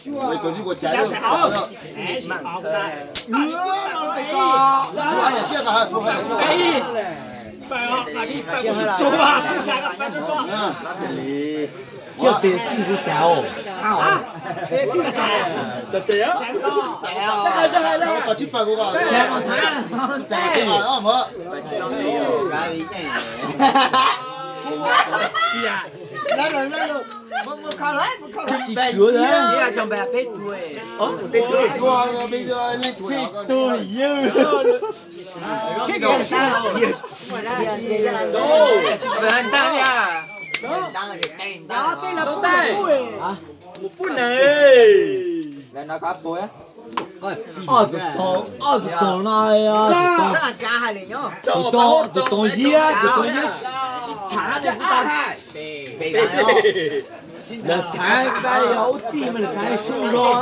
Tsiaj pes xij kuv txais os. Txais tes os. Tsis cuav. Peb tug yawg. Mus pub neeg. Ob tug tog no, tus tog ziab, tus tog ziab tsis tham li. Lawv tham ib ub tij mas lawv tham zoo zog.